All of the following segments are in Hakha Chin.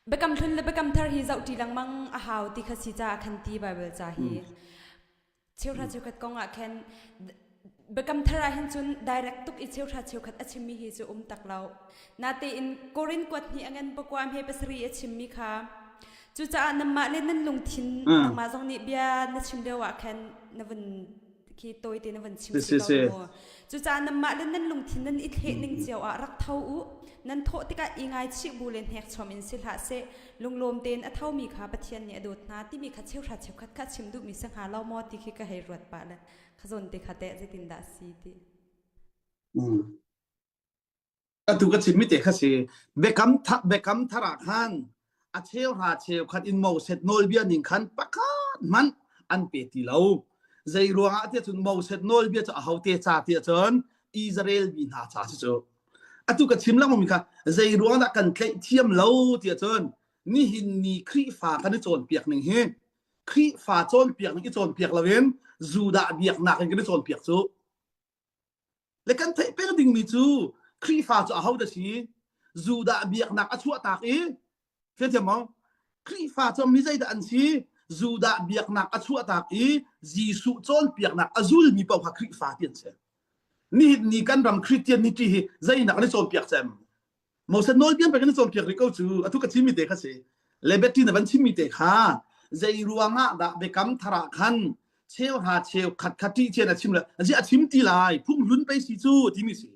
Biakam Hlun le Biakam Thar hi zohṭi lengmang a hau ti kha si caah khan ti Baibal ca hi. Cheuhra cheukhat kong ah khan Biakam Thar ah hin cun direct tuk i cheuhra cheukhat a chimmi hi cu um tak lo. Natein Korin kuat hnih a ngan pakua hme pasarih a chimmi kha cucaah nanmah le nan lungthin nangmah zong nih bia na chim lio ah khan na vun khi tawite na van chim si ko mu. Cucaah nanmah le nan lungthin nan i thleh ning cio ah rak tho u. Nan thawh tikah i ngaichih bu le hnekchom in si hlah seh. Lunglawm tein a thomi kha Pathian nih a dawt hna timi kha cheuhra cheukhat kha chim duhmi si hnga lo maw ti khi ka hei ruat pah le kha zawn te kha teh zeitindah si ti. Atu ka chimmi te kha si biakam thar biakam thar ah khan a cheu hra cheu khat in Moses nawlbia ning khan pakhat hmanh an pe ti lo. Zei ruangah tiah cun Moses nawlbia cu ahote ca tiah cun Israel mi hna ca si cu. Atu ka chim lengmang mi kha zei ruang dah kan tlaih thiam lo tiah cun nihin ni Khrihfa kan i cawnpiak ning hi Khrihfa cawnpiak ning i cawnpiak loin Judah biaknak in kan i cawnpiak cu. Le kan theih peng dingmi cu Khrihfa cu ahodah si? Judah biaknak a chuahtak i fianthiam maw? Khrihfa cu mi zeidah an si? Judah biaknak a chuahtak i Jesuh cawnpiaknak a zulmi paoh kha Khrihfa ti an si. Nihin ni kan ram Christianity hi zeinak an i cawnpiak cem? Moses nawlbia pek in cawnpiak rih ko cu atu ka chimmi te kha si. Le Betty na van chimmi te kha zei ruangah dah biakam thar ah khan cheu hra cheu khat khat ṭih cian a chim le azi a chim ti lai phung hlun pei si cu timi si.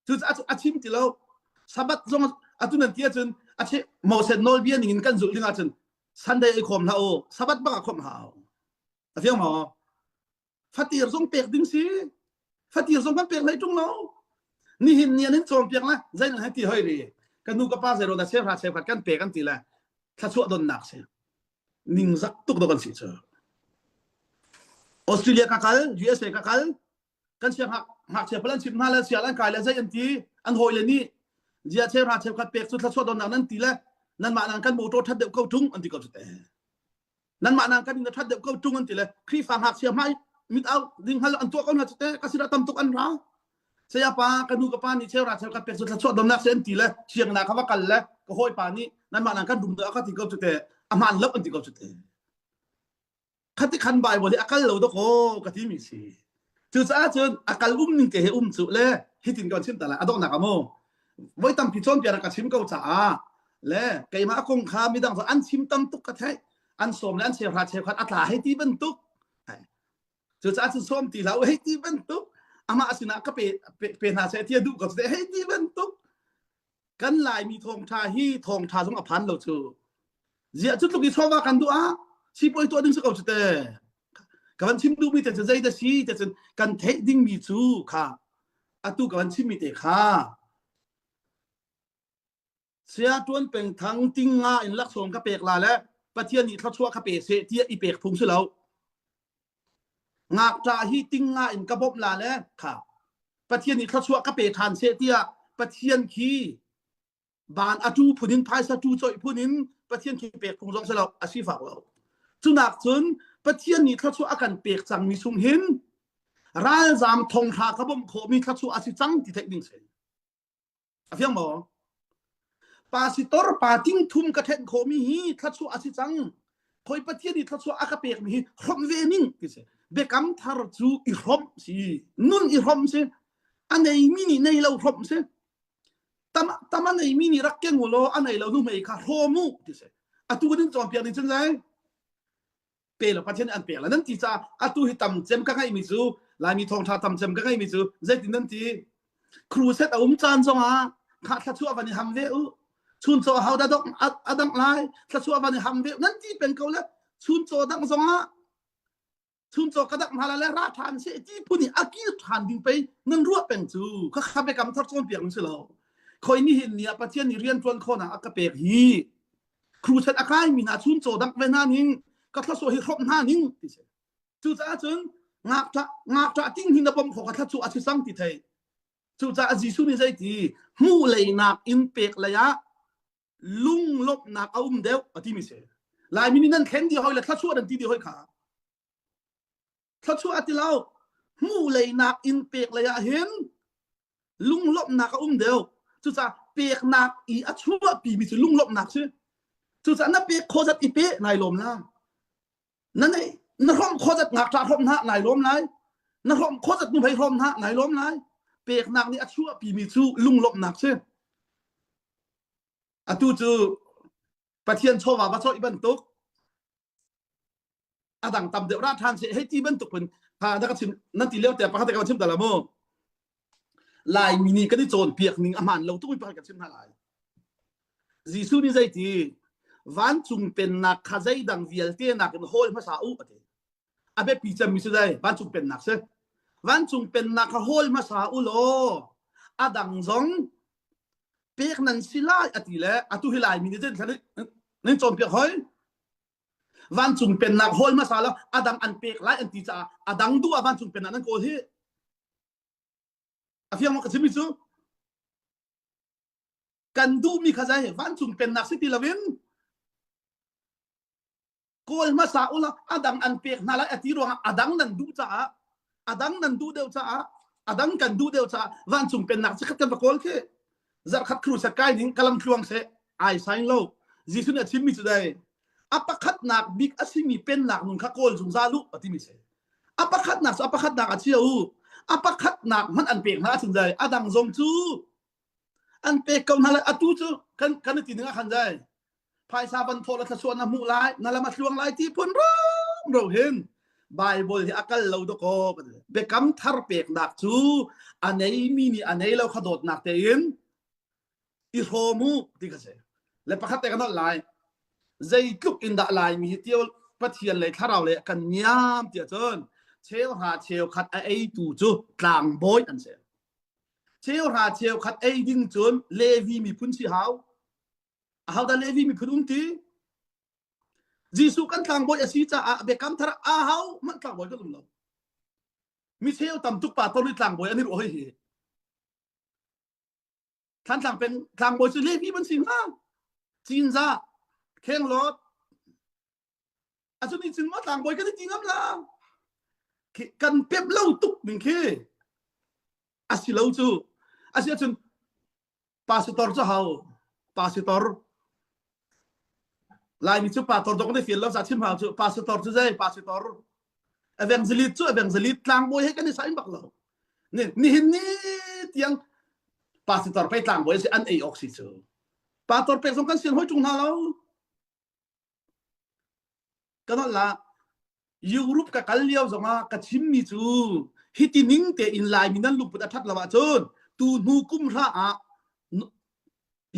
Cu a chim ti lo. Sabbath zong atu nan ti ahcun a che Moses nawlbia ning in kan zulh ding ahcun Sunday ai khawm hlah u Sabbath bang a khawm hau. A fiang maw? Fatir zong pek ding si. Fatir zong kan pek hlei ṭung lo. Nihin ni an in cawnpiak le zei nan hei ti hoi ri. Ka nu ka pa zei ro cheu hra cheu khat kan pek an ti le thluachuah donnak si. Ningzak tuk do kan si cu. Australia ka kal, USA ka kal, kan siang ngakchia pawl an chim hna le sial an kai le zei an ti an hawi le nih zia cheu hra cheu khat pek cu thluachuah donnak nan ti le nanmah nan kan motor that deuh ko ṭung an ti ko cu te. Nanmah nan kan in a ṭhat deuh ko ṭung an ti le Khrihfa ngakchia hmai mit au ding hal an tuah ko hna cu te ka sinah tam tuk an ra. Saya pa ka nu ka pa nih cheu ra cheu ka pek cu thluachuah donnak si an ti le sianginn ka va kal le ka hawipa nih nanmah nan kan rum deuh a ka ti ko cu te a hmaan lo an ti ko cu te. Khati khan Bible hi a kal lo dawkaw ka ti mi si. Cucaah cun a kal um ning te he um cu le hitin kan chim ta lai a donghnak ah mu voi tampi cawnpiak ka chim ko caah le keimah kong kha midang cu an chim tam tuk ka theih an sawm le an cheuhra cheukhat a tla hei ti bantuk cucaah cun sawm ti hlah u hei ti bantuk amah sinah ka pe pe hna seh ti a duh ko hei ti bantuk kan Laimi thawngṭha hi thawngṭha zong a phan lo cu. Ziah cu tluk i chawva kan duh ah sipuai tuah ding si ko cu te. Ka van chim duhmi te cu zei dah si te cun kan theih dingmi cu kha atu ka van chimmi te kha Saya Tuan Peng Thang ting nga in laksawng ka pek la le Pathian nih thluachuah ka pe seh tiah i pek phung si lo. Ngakṭah hi ting nga in ka bawmh la le kha Pathian nih thluachuah ka pe ṭhan seh tiah Pathian khi van a tu phun in phaisa tu coih phun in Pathian khi pek phung zong si lo a sifak lo. Cunak cun Pathian nih thluachuah a kan pek cangmi chung hin ralzam thonghra ka bawmh khawhmi thluachuah a si cang ti theih ding si. A fiang maw? Pasitor pa ting thum ka thenh khawhmi hi thluachuah a si cang. Khoi Pathian nih thluachuah a ka pekmi hi hrawmh ve ning ti si. Biakam thar cu i hrawmh si. Nun i hrawmh si. A neimi nih nei lo hrawmh si. Tam, tam a neimi nih rak keng u law a nei lo nu hmei kha hrawm u ti si. Atu kan in cawnpiak ning cun zei? Pe lo Pathian nih an pek la nan ti caah atu hi tam cem ka ngeihmi cu Laimi thawngṭha tam cem ka ngeihmi cu zeitin nan ti crusade a um caan zongah kha thluachuah van i ham ve u chuncaw ho dah dok a dangh lai thluachuah van i ham ve nan ti peng ko le chuncaw dangh zongah chuncaw ka dangh hna lai le ra ṭhan se ti phun i a kir ṭhan ding pei nan ruah peng cu kha kha biakam thar cawnpiak nan si lo khoi ni hin ni ah Pathian nih rian ṭuan khawhnak a ka pek hi crusade a kaimi hna chun caw dangh ve hna ning ka thlasua hi hrawmh hna ning ti si cucaah cun ngakṭah ngakṭah ting hi na bawmh khawh ka thlachuah a si sang ti thei cucaah Jesuh nih zei ti hmuh leinak in pek lei ah lunglawmhnak a um deuh a timi si Laimi nih nan thlen dih hoi le thluachuah nan ti dih hoi kha thluachuah a ti lo hmuh leinak in pek lei ah hin lunglawmhnak a um deuh cucaah Peknak i a chuahpi mi cu lunglawmhnak si. Cucaah na pek khawh zat i pe nai lawm la. Na nei na hrawmh khawh zat ngakṭah hrawmh hna nai lawm lai. Na hrawmh khawh zat nuhmei hrawm hna nai lawm lai. Peknak nih a chuahpi mi cu lunglawmhnak si. Atu cu Pathian chawva va cawih bantuk a dang tam deuh ra ṭhan seh hei ti bantuk phun ha na ka chim nan ti lio te pakhat te ka chim ta la mu Laimi nih kan i cawnpiak ning a hmaan lo tuk mi pakhat ka chim hna lai Jesuh nih zeiti vancung pennak kha zeidang vialte nakin hawl hmasa u a ti a biapi cemmi cu zei vancung pennak si vancung pennak kha hawl hmasa u law a dang zong pek nan si lai a ti le atu hi Laimi nih cun nan cawnpiak hoi vancung pennak hawl hmasa lo a dang an pek lai an ti caah a dang duh ah vancung pennak nan kawl hi a fiang ka chimmi cu kan duhmi kha zei vancung pennak si ti loin kawl hmasa ula a dang an pek hna lai a ti ruangah a dang nan duh caah a dang nan duh deuh caah a dang kan duh deuh caah vancung pennak chikkhat kan va kawl khi zarkhat khru sa kai ning kalam tluang se ai sain lo Jesuh nih a chimmi cu dai a pakhatnak bik a simi pennak nun kha kawl zungzal u a timi si a pakhatnak cu a pakhatnak a chia u a pakhatnak hmanh an pek hna ahcun zai a dang zong cu an pek ko hna lai atu cu kan kan ti ning ah khan zai phaisa van thawh la thluachuah na hmuh lai na lam a tluang lai ti phun rom ro hin Bible hi a kal lo dakaw biakam thar peknak cu a neimi nih a nei lo kha dawtnak tein i hrawm u ti ka si le pakhat te ka nolh lai zeitluk in dah laimi hi tio Pathian lei thlarau lei kan niam tiah cun cheuhra cheukhat a eitu cu tlangbawi an si cheuhra cheukhat ei ding cun Levi miphun si hau ahodah Levi miphun um ti Jesuh kan tlangbawi a si caah biakam thar ah ahau hmanh tlangbawi kan um lo mi cheu tam tuk pa tor tlangbawi an i ruah hoi hi Thlantlang peng tlangbawi cu Levi ban si hnga Cinzah Khenglawt Acun cun maw tlangbawi kan i ti ngam la kan pep lo tuk ning khi a si lo cu a si ahcun pastor cu hau pastor Laimi cu pastor dok ne fial lo sa chim hau cu pastor cu zei pastor evangelist cu evangelist tlangbawi he kan i sain bak lo ni nihin ni tiang pastor pei tlangbawi si an ei awk si cu pastor pek zong kan sian hoi tung hna lo Kan la Europe ka kal lio zongah ka chimmi cu hiti ning tein Laimi nan lungput a ṭhat lo ahcun tu hnu kum hra ah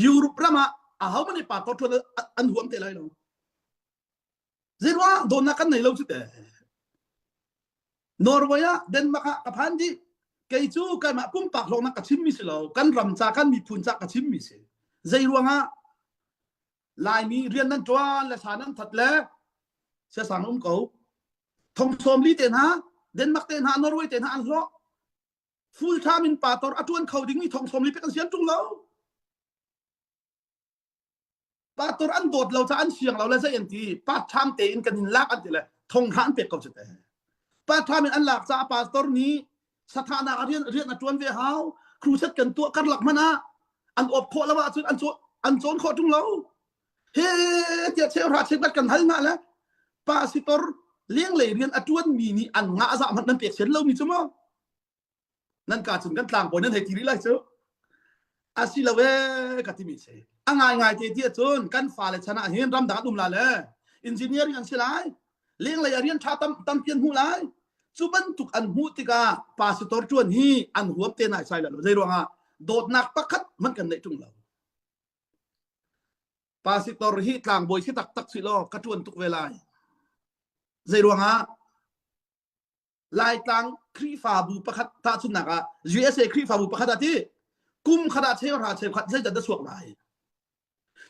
Europe ram ah ahohmanh nih pastor ṭuan an huam te lai lo. Zeiruang dawtnak kan nei lo cu te. Norway ah Denmark ah ka phan dih. Kei cu keimah pumpak hlawknak ka chimmi si lo. Kan ram ca kan miphun ca ka chimmi si. Zeiruang ah Laimi rian nan ṭuan le sa nan that le siasang um ko. Thong sawm li te hna, Denmark te hna, Norway te hna an hlawh. Full time in pastor a ṭuan kho dingmi thong sawm li pek an sian ṭung lo. Pastor an dawt lo ca an siang lo le zei an ti. Part time tein kan in lak an ti le thong hra an pek ko cu te. Part time in an lak caah pastor nih sathahnak ah rian rian a ṭuan ve hau. Crusade kan tuah karlak hmanh ah an awp khawh lo ahcun an an cawn khawh ṭung lo he tiah cheuhra cheukhat kan hal hna le pastor lenglei rian a ṭuan mi nih an ngah zah hmanh nan pek sian lomi cu maw nan ka cun kan tlangbawi nan hei ti rih lai cu asi lo e ka timi si a ngai ngai te ti ahcun kan fale chan ah hin ramdang an um la le engineering an si lai lenglei ah rian ṭha tam tampi an hmuh lai cu bantuk an hmuh tikah pastor ṭuan hi an huam te nai sai lo zei ruangah dawtnak pakhat hmanh kan neih ṭung lo pastor hi tlangbawi si taktak si law ka ṭuan tuk ve lai zei ruangah Laitlang Khrihfabu pakhat tahchunhnak ah USA Khrihfabu pakhat ah ti kum khat ah cheu hra cheu khat zeidat dah chuak lai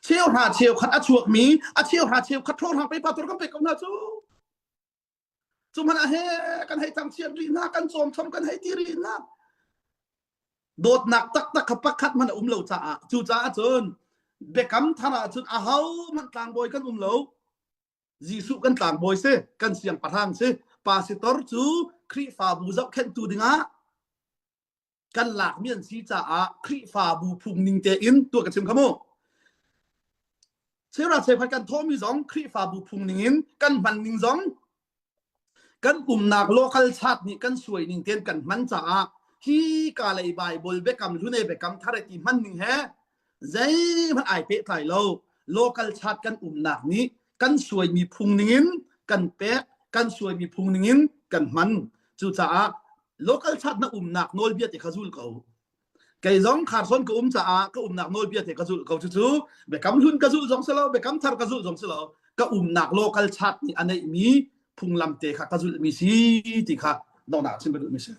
cheu hra cheu khat a chuakmi a cheu hra cheu khat hrawng pe pastor kan pek ko hna cu cu hmanh ah he kan hei cang chiat rih hna kan cawm chom kan hei ti rih hna dawtnak taktak kha pakhat hmanh a um lo caah cu caah cun biakam thar ah cun aho hmanh tlangbawi kan um lo Jesuh kan tlangbawi si kan siangpahrang si pastor cu Khrihfabu zohkhenhtu dingah. Kan lakmi an si caah Khrihfabu phung ning tein tuah ka chim kha mu. Cheuhra cheukhat kan thawhmi zong Khrihfabu phung ning in kan hman ning zong kan umnak local chart nih kan suai ning tein kan hman caah hi ka lei Bible biakam hlun e biakam thar e ti hman ning he zeihmanh ai pehtlai lo. Local chart kan umnak nih kan suaimi phung ningin kan pek, kan suaimi phung ningin kan hman. Cucaah local chart na umnak nawlbia te kha zul ko. Kei zong Kharson ka um caah ka umnak nawlbia te ka zulh ko. Cucu biakam hlun ka zulh zong si lo, biakam thar ka zulh zong si lo, ka umnak local chart nih a neihmi phunglam te kha ka zulhmi si ti kha donghnak chim ka duhmi si.